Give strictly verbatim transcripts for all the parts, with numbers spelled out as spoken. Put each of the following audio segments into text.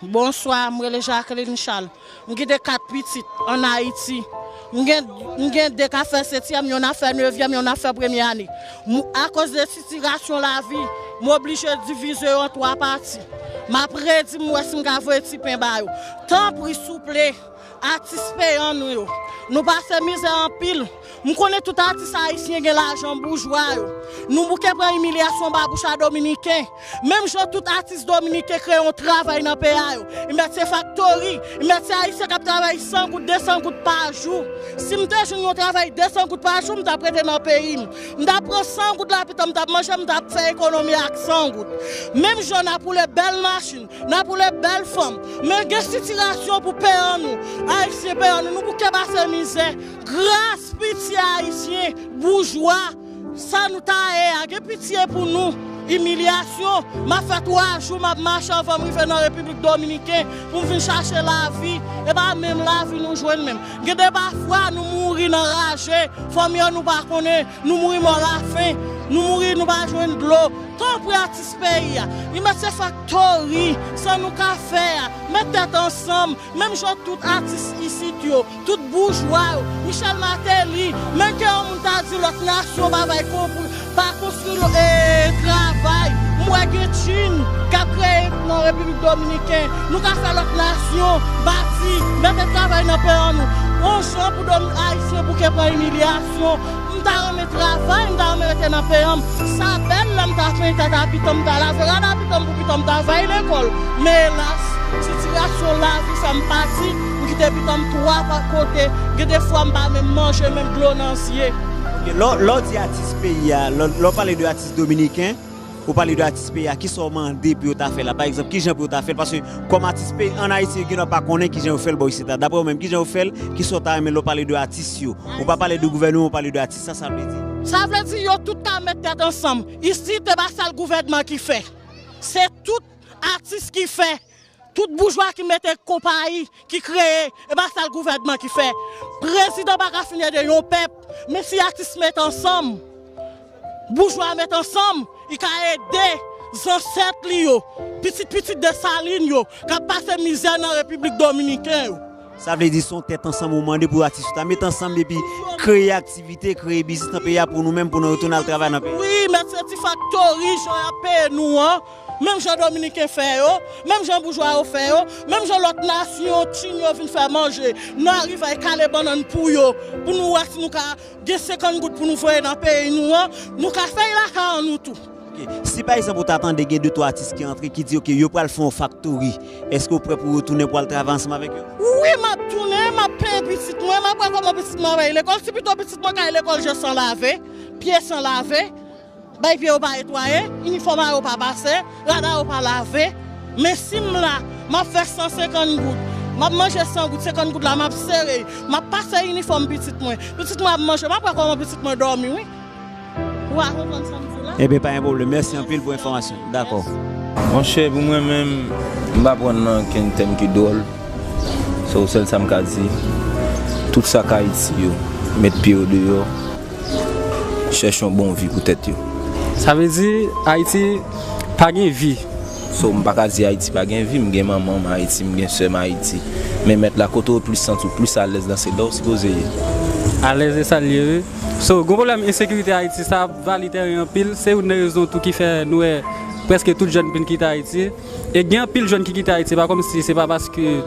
Bonswa, m rele Jacqueline Charles. M kite kat pitit ann Ayiti. M gen, m gen de k ap fè setyèm, yonn ap fè nevyèm, yonn ap fè premye ane. M, akoz de sitirasyon lavi, m oblije divize yo an twa pati. M ap redi, m wè si m ka voye ti pen ba yo. Tanpri, souple, atis peyan nou yo. Nou pase mizè anpil. M konnen tout atis ayisyen gen lajan boujwa yo. Nou bouke pran imilyasyon ba bouch a dominiken. Menm jan tout atis dominiken kreye yon travay nan peyi a yo. Li mèt se faktori, li mèt se ayisyen k ap travay san goud, de san goud pa jou. Si m te jwenn yon travay de san goud pa jou, m t ap rete nan peyi m. M t ap pran san goud la, pitan m t ap manje, m t ap fè ekonomi ak san goud. Menm jan n ap woule bèl machin, n ap woule bèl fanm. Men gen sitirasyon pou peyan nou, ayisyen peyan nou, nou bouke pase mizè. Gras pitye ayisyen, boujwa, sa nou ta ye a, gen pitye pou nou. Imilyasyon, m ap fè twa jou, m ap mache anvan m rive nan Repiblik Dominiken pou m vin chache lavi. E pa menm lavi nou jwenn menm. Gen de pafwa nou mouri nan raje, fanmi an nou pa konnen, nou mouri mò lafen, nou mouri nou pa jwenn dlo. Tanpri atis peyi a, li mèt se faktori, sa nou ka fè a, met tèt ansanm, menm jan tout atis isit yo, tout boujwa yo, Michel Martelly, menm ke yon moun ta di lòt nasyon pa bay konpri, pa konstwi lo- e, travay. M wè gen Chine k ap kreye nan Repiblik Dominiken. Nou ka fè lòt nasyon bati, mete travay nan peyi an nou. Yon jan pou domi- Ayisyen bouke pran imilyasyon. M ta renmen travay, m ta renmen rete nan peyi an m. Sa bèl lè m ta fè tèt a pitan m ta lave rad a pitan m pou pitan m ta va lekòl. Men elas, sitirasyon lavi fè m pati, m kite pitan m twa pa kote. Gen de fwa m pa menm manje, menm dlo nan zye. Lè w, lè w di atis peyi a, lè w, lè w pale de atis dominiken, ou pale de atis peyi a, kisa w mande pou yo ta fè la? Pa egzanp, kijan pou yo ta fè l? Paske kòm atis peyi ann Ayiti, yo gendwa pa konnen kijan yo fè l bò isit la. Daprè w menm, kijan yo fè l? Kisa w ta renmen lè w pale de atis yo? Ou pa pale de gouvènman, ou pale de atis. Sa sa vle di? Sa vle di yo tout ka met tèt ansanm. Isit, e pa sèl gouvènman ki fè. Se tout atis ki fè. Tout boujwa ki mete konpayi, ki kreye, e pa sèl gouvènman ki fè. Prezidan pa ka fin ede yon pèp, men si atis met ansanm, boujwa met ansanm, li ka ede zansèt li yo, pitit pitit Desalin yo, k ap pase mizè nan Repiblik Dominiken yo. Sa vle di se yon tèt ansanm ou mande pou atis yo ta met ansanm epi kreye aktivite, kreye biznis nan peyi a pou nou menm, pou nou retounen al travay nan peyi a. Wi, mèt se ti faktori jan y ap peye nou an, menm jan dominiken fè yo, menm jan boujwa yo fè yo, menm jan lòt nasyon, Chin yo vin fè manje, nou arive al kale bannann pou yo, pou nou wè si nou ka gen senkant goud pou nou voye nan peyi nou an, nou ka fè l lakay an nou tou. Ok. Si pa egzanp ou ta tande gen de twa atis ki antre ki di ok yo pral fè yon faktori, èske w prè pou w retounen pou al travay ansanm avèk yo? Wi, m ap tounen, m ap peye pitit mwen, m ap wè kòman pitit mwen ap al lekòl. Si pito pitit mwen ka al lekòl je san lave, pye san lave, bay pye yo pa netwaye, inifòm a yo pa pase, rad a yo pa lave. Men si m la, m ap fè san senkant goud, m ap manje san goud, senkant goud la m ap sere, m ap pase inifòm pitit mwen. Pitit mwen ap manje, m ap wè kòman pitit mwen dòmi, wi. Ou a konprann sa m di w la? Ebyen, pa gen pwoblèm. Mèsi anpil pou enfòmasyon. Dakò. Monchè, pou mwen menm, m pa pran nan okenn tèm ki dwòl. So, sèl sa m ka di, tout sa k Ayiti yo, met pye yo deyò, chèche yon bon vi pou tèt yo. Sa vle di, Ayiti pa gen vi. So, m pa ka di Ayiti pa gen vi, m gen manman m Ayiti, m gen sè m Ayiti. Men mèt la, kote w plis santi w plis alèz la, se la w sipoze ye. Alèz e sa l ye, wi. So, gon pwoblèm ensekirite Ayiti, sa ap vale tèren anpil. Se youn nan rezon tou ki fè nou wè prèske tout jèn vin kite Ayiti. E gen anpil jèn ki kite Ayiti, se pa kòmsi se pa paske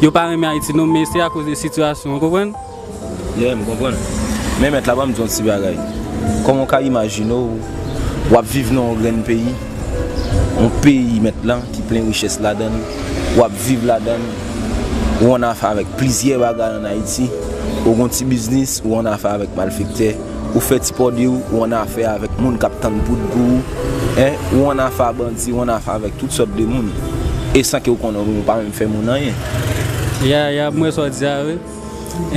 yo pa renmen Ayiti, non, men se akoz de sitiyasyon, w konprann? Yeah, m konprann. Men mèt la, ban m di yon ti bagay. Kòman w ka imajine w, w ap viv nan yon grenn peyi, yon peyi mèt la ki plen richès ladan l, w ap viv ladan l, ou annafè avèk plizyè bagay ann Ayiti, ou gon ti biznis, ou annafè avèk malfektè, ou fè ti pòde w, ou annafè avèk moun k ap tann poud pou ou, en, ou annafè a bandi, ou annafè avèk tout sòt de moun, e san ke w konnen ou menm ou pa menm fè moun anyen. Ya, ya, m wè sa w di a, wi.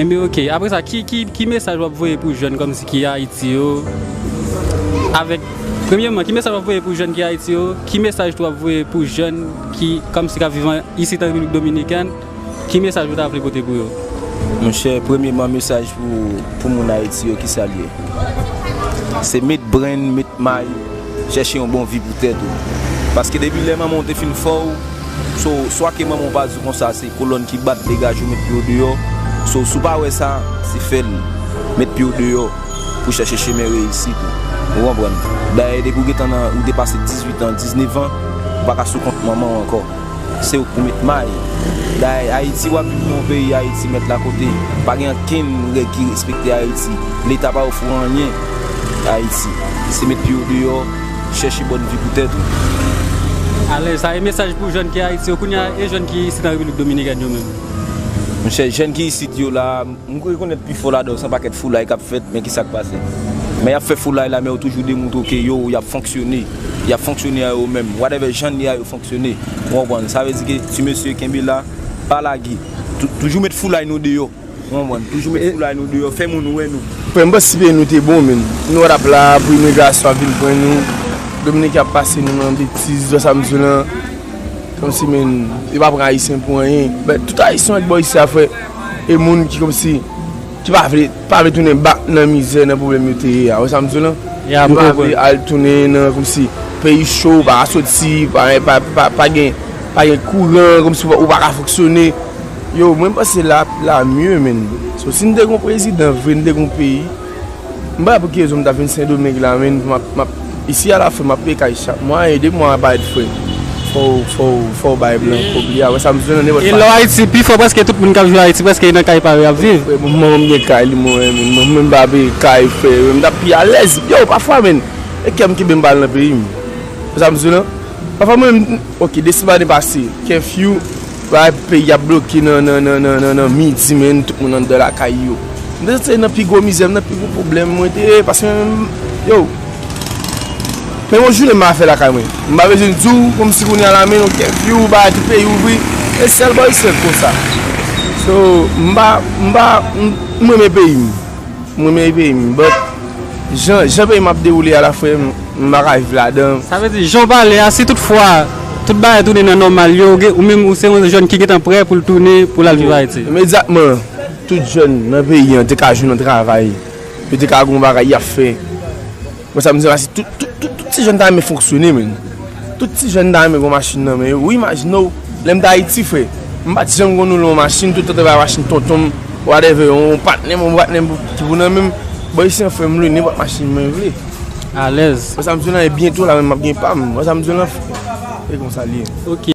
Enben, ok. Apre sa, ki, ki, ki mesaj w ap voye pou jèn kòmsi ki Ayiti yo? Avèk, premyèman, ki mesaj w ap voye pou jèn ki Ayiti yo? Ki mesaj tou w ap voye pou jèn ki kòmsi k ap viv an, isit an Repiblik Dominikèn? Ki mesaj ou ta vle pote pou yo? Monchè, premyèman, mesaj pou, pou moun Ayiti yo, kisa l ye? Se met brenn, met may, chèche yon bon vi pou tèt ou. Paske depi lè manman w te fin fè w, So, swa ke manman w pa di w konsa, se kolòn ki bat, degaje w, met pye w deyò. So, si w pa wè sa, se fè l, met pye w deyò pou chèche chemen reyisit ou. Ou konprann? Dayè, depi w gentan nan, ou depase dizuit an, diznèf an, ou pa ka sou kont manman w ankò. Se ou k pou met may. Dayè, Ayiti, w ap viv nan yon peyi, Ayiti, mèt la, kote pa gen ankenn règ ki respekte Ayiti. Leta pa ofri w anyen Ayiti. Se met pye w deyò, chèche bòn vi pou tèt ou. Alèz, sa e mesaj pou jèn ki Ayiti yo kounye a, e jèn ki isit an Repiblik Dominikèn yo menm? Monchè, jèn ki isit yo la, m rekonèt pifò ladan yo se yon pakèt foulay k ap fèt, men ki sa k pase? Men y ap fè foulay la, men yo toujou demontre ke yo, y ap fonksyone. Y ap fonksyone a yo menm. Whatever jan l ye a, yo fonksyone. Ou konprann? Sa vle di ke ti mesye kenbe la, pa lage. Tou-, toujou met foulay nou deyò. Ou konprann? Toujou met foulay nou deyò, fè moun wè nou. Frè m, panse si peyi nou te bon, men. Nou wè l ap la pou imigrasyon ap vin pran nou. Dominiken ap pase nou nan betiz, wè sa m di w lan. Kòmsi, men, yo pa pran Ayisyen pou anyen. Men, tout Ayisyen yo k bò isi a, frè, e moun ki kòmsi, ki pa vle, pa vle tounen bak nan mizè, nan pwoblèm yo te ye a. Wè sa m di w lan? Ya, m konprann. Yo pa vle al tounen nan, kòmsi, peyi cho, pa ka soti, pa, pa, pa, pa gen, pa gen kouran, kòmsi ou pa, ou pa ka fonksyone. Yo, mwen, m panse la, la mye, men. So, si n te gon prezidan vre, n te gon peyi, m pa wè pou ki rezon m ta vin Sendomeng la, men, m ap, m ap, isi a la, frè, m ap peye kay chak mwa, e de mwa pa et, frè. Fò w, fò w, fò w bay blan kòb li a, wè sa m di w lan, nenpòt. E lè w Ayiti, pifò prèske tout moun k ap jwe Ayiti, prèske nan kay pa yo y ap viv. Frè, bon, mwen menm gen kay li mwen, men, mwen menm pa peye kay, frè, m t ap pi alèz. Yo, pafwa, men, e kè m kenbe m pa al nan peyi m. Wè sa m di w lan? Pafwa, mwen menm, ok, desanm ane pase, kèfyou, bagay peyi ap bloke nan, nan, nan, nan, nan, nan midi, men, tout moun anndan lakay yo. M te santi nan pi gwo mizè, m nan pi gwo pwoblèm mwen te ye, paske, yo, men yon jounen m a fè lakay mwen. M pa bezwen di w, kòmsi kounye a la, men, yon kèfyou, bagay tout peyi ouvri, e sèl bò isi a konsa. So, m pa, m pa, m, m renmen peyi m. M renmen peyi m, but jan, jan peyi m ap dewoule a la, frè m, m pa ka viv ladan. Sa vle di, jan w pale a, si tout fwa tout bagay tounen nan nòmal, yo, ou menm, ou se yon jèn ki gentan prè pou l tounen, pou l al viv Ayiti? Imedyatman, tout jèn nan peyi an te ka jwenn yon travay, yo te ka gen yon bagay y ap fè. Bon, sa m di, se tout, tout, tout, tout ti jèn ta renmen fonksyone, men. Tout ti jèn ta renmen gen yon machin nan men yo. Ou imajine w, lè m t Ayiti, frè, m pa t janm konn woule yon machin, tout tan travay machin tonton m, whatever, yon patnè m, yon patnè m ki pou nan men m. Bò isi an, frè m, lwe nenpòt machin mwen vle. Alèz. Wè sa m di w lan, e byento la menm m ap gen pa m. Wè sa m di w lan, frè. E konsa l ye. Ok.